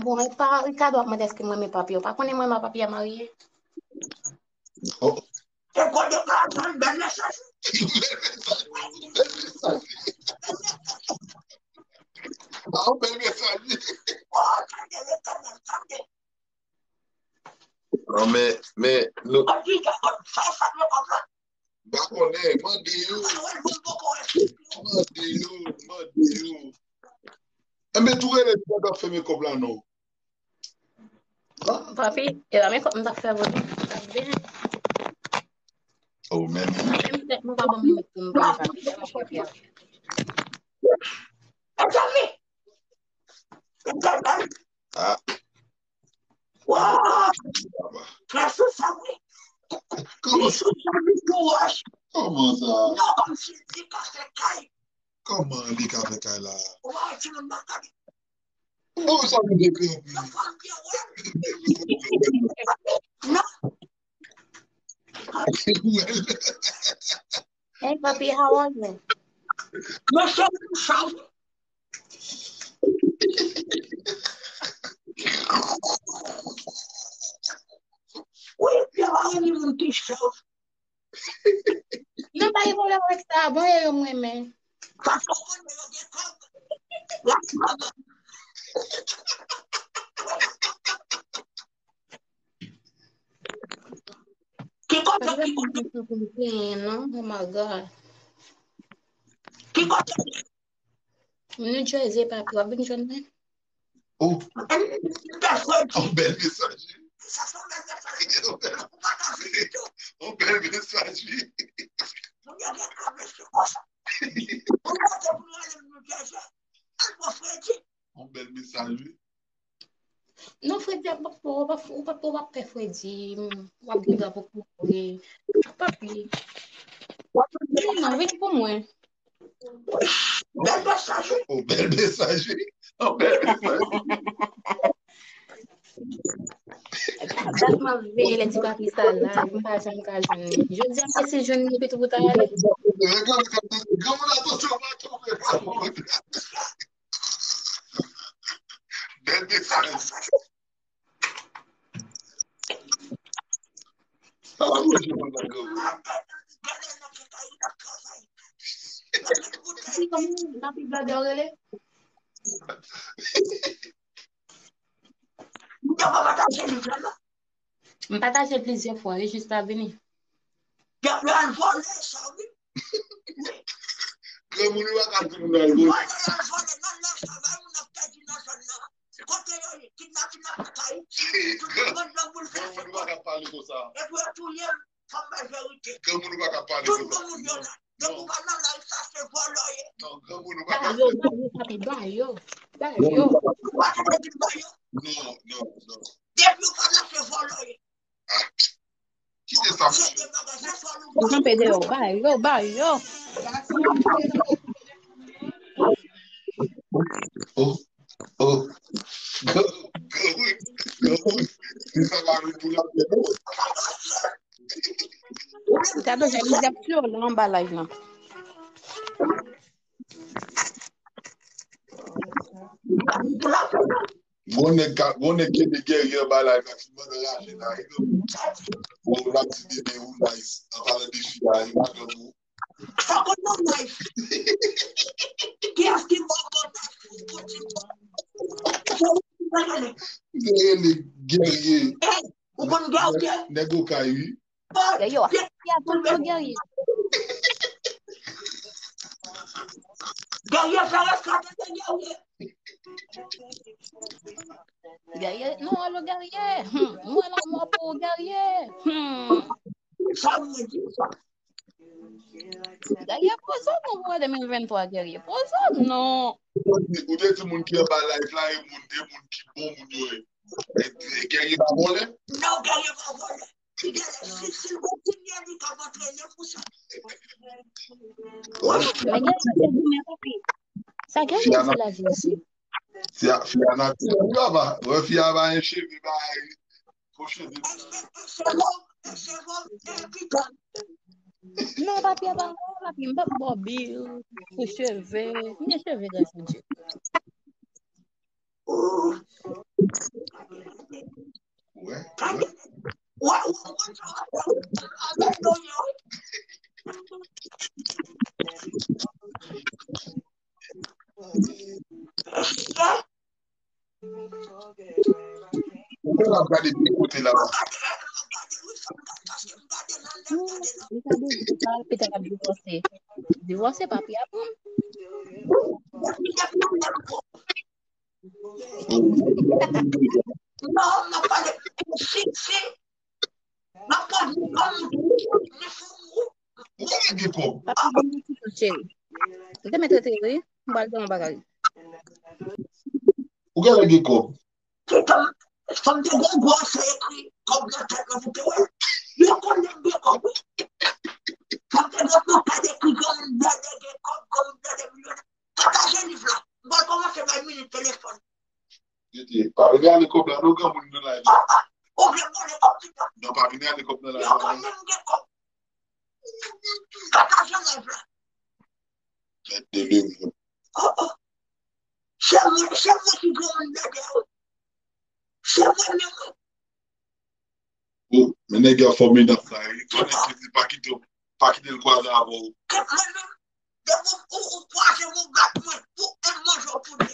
Bon, e pa Ricardo ap mande èske m renmen papi. Ou pa konnen mwen renmen papi a marye? Oh. E kote pa atann bèl mesaj. Bèl mesaj. Bèl mesaj. Ah, bèl mesaj. Oh, tande, tande, tande. Non, men, men, nou. M pa konnen, mande yo. Mande yo, mande yo. Enben, tou rele, nou pa ka fè mekòp la, non. Papi, e la mekòp m t ap fè pou li. T ap byen. Oh, men. Menm tèt mwen pa ban m limit pou m pale, papi. Tèlman papi a. Ah. Waw! Frè Sousa, wi. Kòman sa? Sousa, li tou wòch. Kòman sa? Non, kòmsi li ka fè kay. Kòman li ka fè kay la? Waw, timoun nan kay. Kòman sa nou depi anpil? Non, fò m byen wè. Non. Hey, papi, how are you? Mesye, m chaje. Wi, yo pa renmen moun ki chòv. Non, pa gen pwoblèm avèk sa. Bon, e yo m renmen. Paske w konnen yo gen kòb. Y ap pran. Ki Pa gen moun ki pou m plenyen, non. Oh my God. Ki kote? New Jersey, papi, w ap vin jwenn mwen? Oh, Mèkredi. On bèl mesaj, wi. Sa se yon bèl mesaj. On bèl, on bèl mesaj, wi. Moun yo gen kran mesye konsa. Moun yo te pou nou ale New Jersey. Al pran Fredi. On bèl mesaj, wi. Non, Fredi, w ap, w ap, w ap, w ap pè Fredi. W ap gen dwa pou kouri. Papi. Non, vin pou mwen. Bèl mesaj, wi. Oh, bèl mesaj, wi. Oh, bèl mesaj. Dat m ap veye lè ti papi sa la, m pa janm ka jwenn li. Jodi a, m esi jwenn li, epi tou pou ta ale. Granmoun, granmoun, atansyon, pa tonbe, granmoun. Bèl mesaj. Ah, bonjou, granmoun. Papi, kòman papi Bladè w rele? Yo pa pataje liv la non. M pataje l plizyè fwa, e jis pa vini. Yo al vòlè sa wi. Granmoun yo pa ka di moun al vòlè. Vòlè yo al vòlè nan lòj travay moun ap pèdi nan zòn nan. Kote yo ye? Kidnapin nan fèt Ayiti. Tout moun nan boulvèse. Granmoun yo pa ka pale konsa. Epi yo touye m. Fò m bay verite. Granmoun yo pa ka pale Tout konsa. Granmoun yo la. Depi w pa nan laj sa se vòlè w ye. Non, granmoun yo pa ka Ba yo, ba yo, papi, ba yo. Ba yo. Ou pa tande di m ba yo? Non, non, non. Depi w pa nan se vòlè w ye. Kite sa, Se mesye. de bagay se vòlè w Ou kanpe deyò, ba yo, ba yo. Oh, oh. Granmoun, granmoun. Se sa pa vin pou la pè, non. Ou ta bezwen li ap fè w anba live lan. Gon nèg ka, gon nèg kenbe Guerrier anba live la ki mande raje la, e granmoun. Bon, l ap di bebe ou nice. An palan de fi a, e pa granmoun. Fò konn non nice. Kiyès ki bon bon nice pou di bon? Li rele Guerrier. Ou konn Guerrier? Nèg Okay, wi. Guerrier, w ap fè a tout pou Guerrier. Guerrier fè respè tande Guerrier. Guerrier, non, alo Guerrier. Hmm, mwen lanmò pou ou, Guerrier. Hmm. Sa mwen di sa. Guerrier poze w non pou de mil venntwa, Guerrier. Poze w non. Ou te di moun ki anba live la, e moun, e moun ki bon moun yo ye. E, e Guerrier pa vòlè? Non, Guerrier pa vòlè. Guerrier, si, si l kontinye, li ka antrene pou sa. Men Guerrier se goumen, papi. Sa Guerrier di la, Jezi. Fi a, fi a natirèl, wi, papa. Wè, fi a pa gen cheve, pa gen fo cheve. E se, e se vòlè, e se vòlè, e pitan. Non, papi, a pa vòlè, papi. M p ap ba w bil pou cheve. M gen cheve, gras a Dye. Wè, wè. Wè, wè, wè, wè, wè, wè. Ou konn ap gade de kote la. Li ka de, li ka, li ka divòse. Divòse, papi a bon. Non, m ap pale. Si, si. M ap pale kòm li fanm ou. Ou genlè gen kòb. Papi, bon, ti cheri. Ou te mèt rete, wi. M pral di yon bagay. Ou genlè gen kòb. Fanm, fanm te gen gwo se ekri kòb nan tèt mwen pou te wè. Yo konnen m gen kòb, wi. Fanm te gen pankad ekri granmoun blèdè gen kòb, granmoun blèdè milyonè. Pataje liv la. M pral kòmanse bay minit telefòn. Gete, pa vin ale kòb la, non, granmoun nan live la. Ou vle vòlè kòb ki pa. Non, pa vin ale kòb nan live Yo la, non. Konnen m gen kòb. Pataje live la. Tèt de lemonn. Oh, oh. Se mwen, se mwen ki granmoun blèdè, wi. Se mwen menm, wi. Oh, men nèg yo fòmidab sa, wi. Konnen se pa kite, pa kite l kwaze avè w. Ke mwen menm, depi ou, ou kwaze m, ou bat mwen, pou m manje w pou de.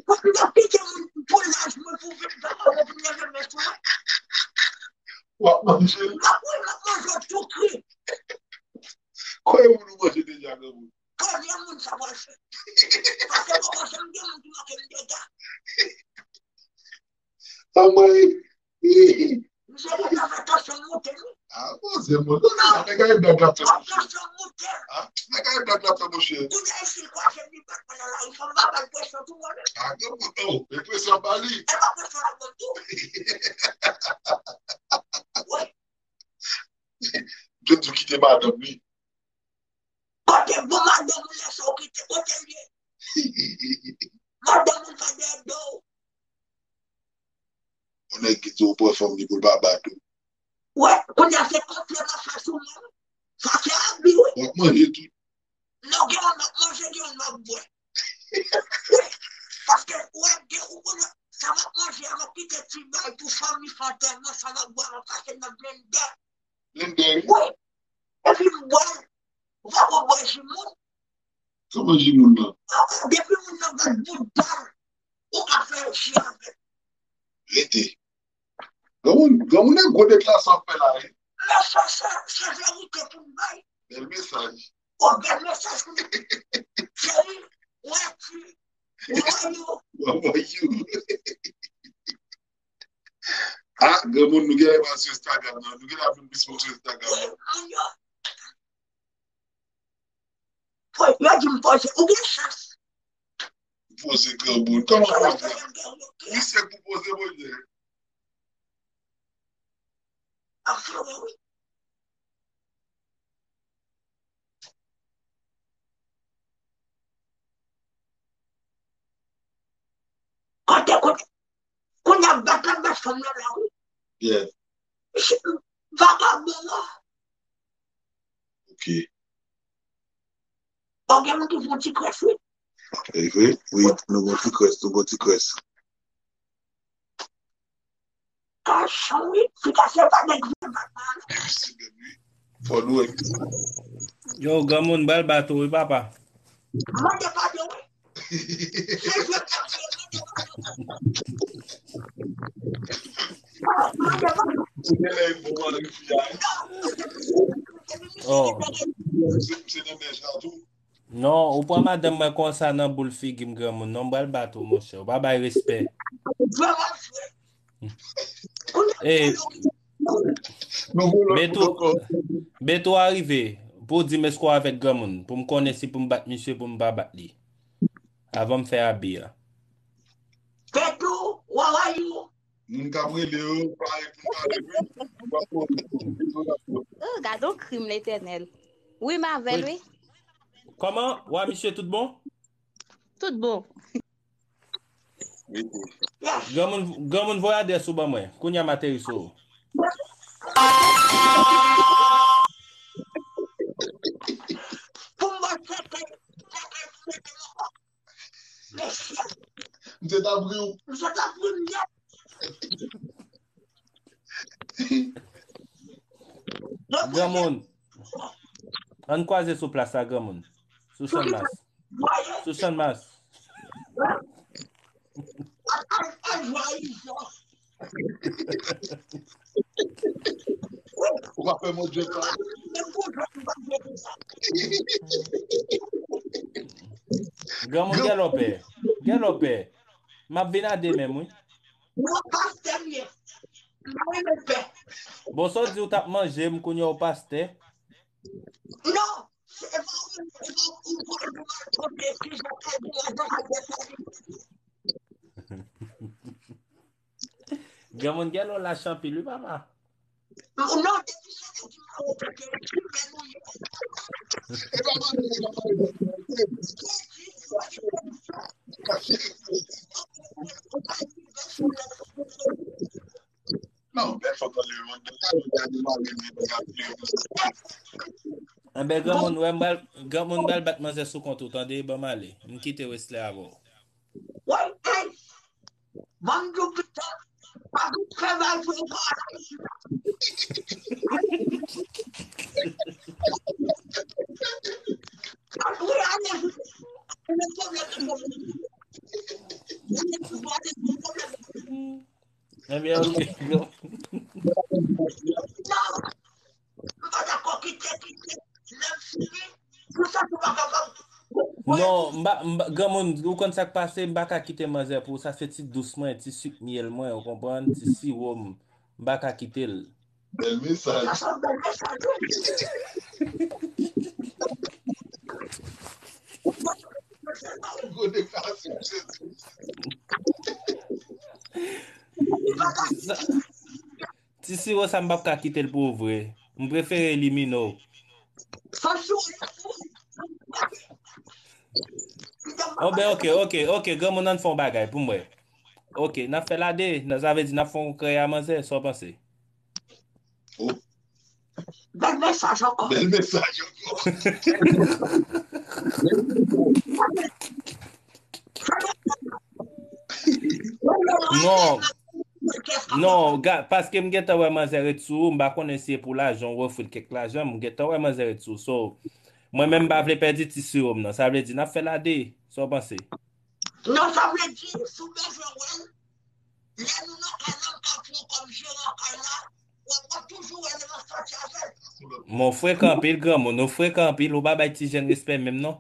Mwen pito kite moun pou laj mwen pou vin pa mwen pou leve men sou mwen. W ap manje l. M ap, wi, m ap manje l tou kri. Konbyen moun ou manje deja, granmoun? Konbyen moun sa pral fè? Paske poko janm gen moun ki manke m dega. Anmwey! Misye gentan fè tansyon monte, wi. Ah, bon, se moun. Non, non, nèg la gen blag l ap fè, monchè. Tansyon monte. Ah, nèg la gen blag l ap fè, monchè. Kounye a, si l kwaze m, li bat mwen nan lari, fò m pa ba l presyon tou, mwen menm. Ah, granmoun, oh, e presyon pa li. E pa presyon la ban m tou. Wi. Jodi w kite madanm li. Kote bon madanm ou lè sa w kite? Kote l ye? Madanm ou pa dèyè do w. Yon nèg ki di w pran fanm li pou l pa bat ou. Wè, kounye a se kontre m ap fè sou mwen. Sa se abi, wi. W ap manje tou. Non, gen yon m ap manje, gen yon m ap bwè. Wi, paske, wè, gen ou konnen, sa m ap manje a, m ap kite ti bay pou fanmi fè antèman, sa m ap bwè a, m ap pase nan blendè. Blendè, wi. Wi. Epi m bwè l. Ou pa konn bwè ji moun. Kòman ji moun nan? Depi moun nan bat bout bal, ou ka fè ji avè l. Rete. Granmoun, granmoun, e gwo deklarasyon ap fè la, wi. Men sa, sa, sa verite pou n bay. Bèl mesaj. O, bèl mesaj pou nou. Cheri, wè ti, wè yo. Wè yo. Ah, granmoun, nou gen lè sou Instagram nan. Nou gen lè ap vin plis moun sou Instagram nan. Wè, moun yo. Yo di m poze, ou gen chans. Poze granmoun. Kòman poze a? Misye pou poze, poze. Ap fè wè, wi. Kote, kote. Kounye a bat la, bat fanm nan la, wi. Yeah. Vagabon an. Ok. Ou gen moun ki fè yon ti krès, wi. E vre? Wi, nou gon ti krès, nou gon ti krès. Kachon, wi. Fi kase pa nèg vre, papa. Fò nou wè. Yo, granmoun, bal bato, wi, papa. Mande padon, wi. Se jwèt ap jwe, mande padon. Mande padon. Se lè bon anri fi a. Oh. Se, se nan nèj la tou. Non, ou pran madanm mwen konsa nan boul figi m, granmoun. Non, m pral bat ou, monchè. Ou pa bay respè. Vrèman vre. E, Beto, Beto a rive pou w di m èske w avèk granmoun, pou m konnen si pou m bat misye, pou m pa bat li. Avan m fè abi a. Beto, how are you? Moun k ap rele yo, pare pou pale, wi. Ou pa konn. Oh, gade yon krim, Letènèl. Wi, m avè l, wi. Kòman? Wa misye tout bon? Tout bon. Granmoun, granmoun voye adrès ou ban mwen. Kounye a m ateri sou ou. Pou m ba tèt, tèt, tèt, tèt, tèt. Mesye. M te ta pri w. M te ta pri w nèt. Granmoun. Ann kwaze sou plas la, granmoun. Sou Channmas. Sou Channmas. Ou pa fè mwen jwèt la. Granmoun, gèlòpè. Gèlòpè. M ap vin a demen, wi. Non, pastè m ye. M pa renmen pè. Bon, sa w di ou t ap manje m, kounye a w pastè? Non, se pa ou, se pa ou, ou pral pou mal pote, si jan ka di a, jan ka di a, sa li. Granmoun, gèlè w lach anpil, wi, papa. Non, depi se nèg ki mare tèt yo, ki pè nou ye. Non, bèl foto li, mwen. Anben, granmoun, wè, m pral, granmoun, m pral bat manzè sou kont ou, tande, ban m ale. M kite Wesley avè w. Woy, ey! Ban m di w pita, pa vin fè bagay pou yo pa al Ayiti la. Wi, ale, wi. Ebyen, ok. Non, m pa, m pa, granmoun, ou konn sa k pase, m pa ka kite manzè pou ou. Sa se ti dous mwen, ti sik myèl mwen, ou konprann? Ti siwo m, m pa ka kite l. Bèl mesaj. Gwo deklarasyon, Jezi. Ti siwo sa m p ap ka kite l pou ou vre. M prefere elimine w. Oh, ben, ok, ok, ok, granmoun, ann fè yon bagay pou mwen. Ok, n ap fè lade, nan, sa vle di n ap fè yon krèy a manzè, sa w panse? Oh. Bèl mesaj ankò. Bèl mesaj ankò. Non. Non, ga-, paske m gentan wè manzè ret sou ou, m pa konnen si e pou lajan ou ofri l kèk lajan, m gentan wè manzè ret sou ou. So, mwen menm m pa vle pèdi ti siwo m nan. Sa vle di n ap fè lade. Sa w panse? Non, sa vle di, si w bezwen wè l, lè nou nan kay la, m ka pran w kòm jeran kay la, w ap toujou wè l, w ap sòti avè l. Men w frekan anpil, granmoun, ou frekan anpil, ou pa bay ti jèn respè menm non.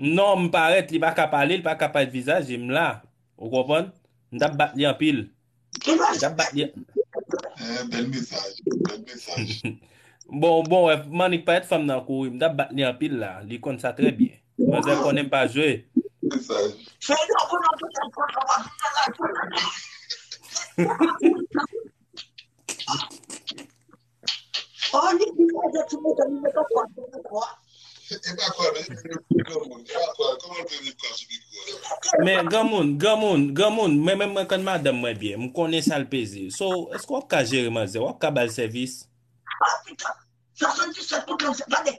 Non, m parèt, li pa ka pale, li pa ka parèt vizaj, e m la. Ou konprann? M t ap bat li anpil. M t ap bat li. Eh, bèl mesaj, bèl mesaj. Bon, bon, wè, Manik parèt fanm nan kouri, m t ap bat li anpil la. Li konn sa trè byen. Manzè konnen m pa jwe. Mesaj. Oh, li di sa, ti mesaj, li mete kwa, li mete kwa. E pa kwa, men, e pa kwa, kòman l vle met kwa sou mikwo a? Men, granmoun, granmoun, granmoun, mwen menm mwen konn madanm mwen byen, m konnen sa l peze. So, èske w ap ka jere manzè, w ap ka ba l sèvis? Ah, pita, swasanndiset pou trannsenk, gade.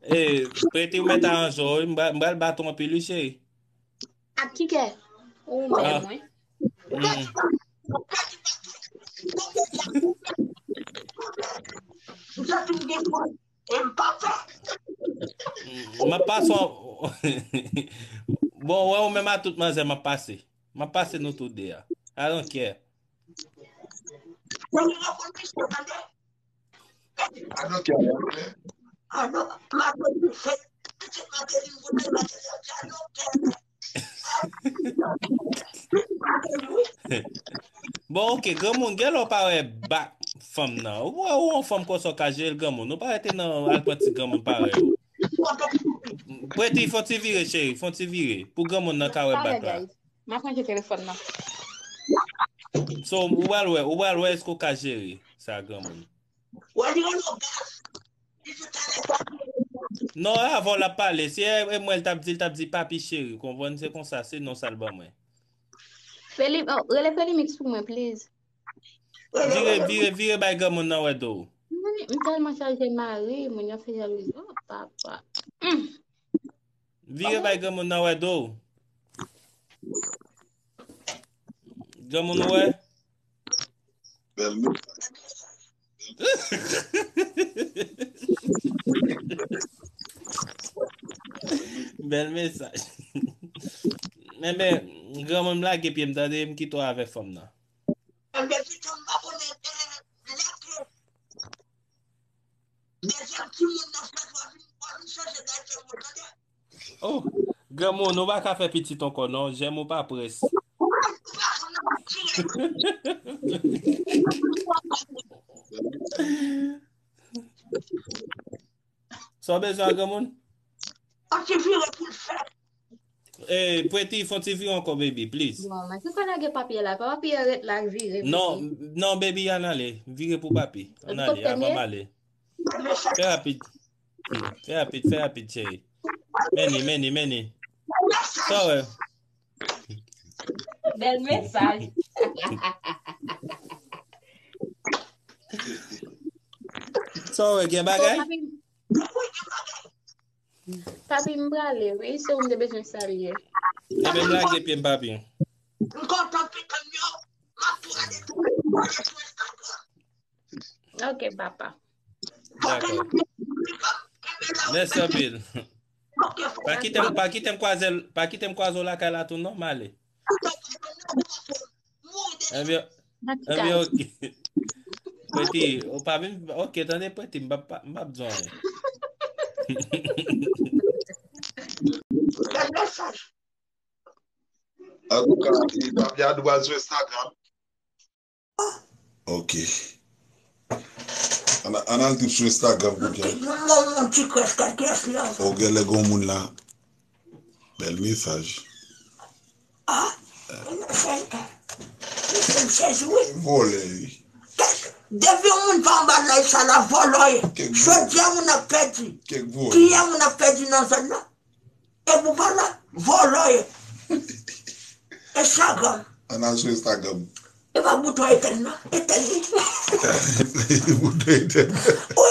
Eh, Preti, ou mèt aranje w, wi. M pral, m pral bat ou anpil, wi, cheri. Ak ki kè? Ou menm, wi. Mm. Mm, m ap pase w. Bon, wè, ou menm a tout manzè, m ap pase. M ap pase nou tou de a. I don't care. Bon, ok, granmoun, gen lè w pa wè bak fanm nan. Ou wè, ou yon fanm konsa w ka jere l, granmoun. Ou pa rete nan al pran ti granmoun parèy ou. Preti, fè yon ti vire, cheri, fè yon ti vire. Pou granmoun nan ka wè bak la. M ap ranje telefòn nan. So, ou pral wè, ou pral wè èske w ka jere sa, granmoun. Non, avan l ap pale, si e, e mwen l t ap di, l t ap di papi cheri, konprann, se konsa, se non sa l ban mwen. Felip, oh, rele Felimix pou mwen, please. Vire, vire, vire bay granmoun nan wè do w. M tèlman chaje mari, moun yo fè jalouzi. Oh, papa. Mm. Vire bay granmoun nan wè do w. Granmoun ou wè? Bèl mesaj. Bèl mesaj. Men, men, granmoun, m lage pye m, tande, m kite w avè fanm nan. Dezyèm timoun nan fèt, w a vin, w a vin chanje dèyè timoun, tande? Oh, granmoun, ou pa ka fè pitit ankò, non. Jèm ou pa près. Sa w bezwen, granmoun? An ti vire pou l fè. Eh, Preti, fè yon ti vire ankò, baby, please. Bon, men si w ka lage papi a la, pa papi a ret la, vire. Non, non, baby, ann ale. Vire pou papi. Ann ale, avan m ale. Fè rapid. Fè rapid, fè rapid, cheri. Meni, meni, meni. Sa w wè? Bèl mesaj. Sa w wè, gen bagay? Papi, m prale, wi, se ou m te bezwen salye. Ebyen, m lage pye m, papi. M kontan pitit yo, m ap prale tou, prale sou Instagram. Ok, papa. Dakò. Mèsi anpil. Pa kite m, pa kite m kwaze l, pa kite m kwaze w lakay la tou non, m ale. Ebyen, ebyen, ok. Preti, ou pa vin, ok, tande Preti, m p ap, m p ap di w anyen. Antouka, e, Papya Dou al sou Instagram. Ok. Ann, ann al trip sou Instagram kounye a. Yon moun ti krèch kèk yès la. O, genlè gon moun la. Bèl mesaj. Ah, yon fè. Misye m sezi wi. Vòlè wi. Kèk, depi yon moun pa anba live sa la, vòlò ye. Kèk vòlè. Jodi a moun ap pèdi. Kèk vòlè. Kiyè moun ap pèdi nan zòn nan? E pou pale, vòlò ye. Instagram. Ann al sou Instagram. E pa bouton etèn nan, etèn li. Bouton etèn. O,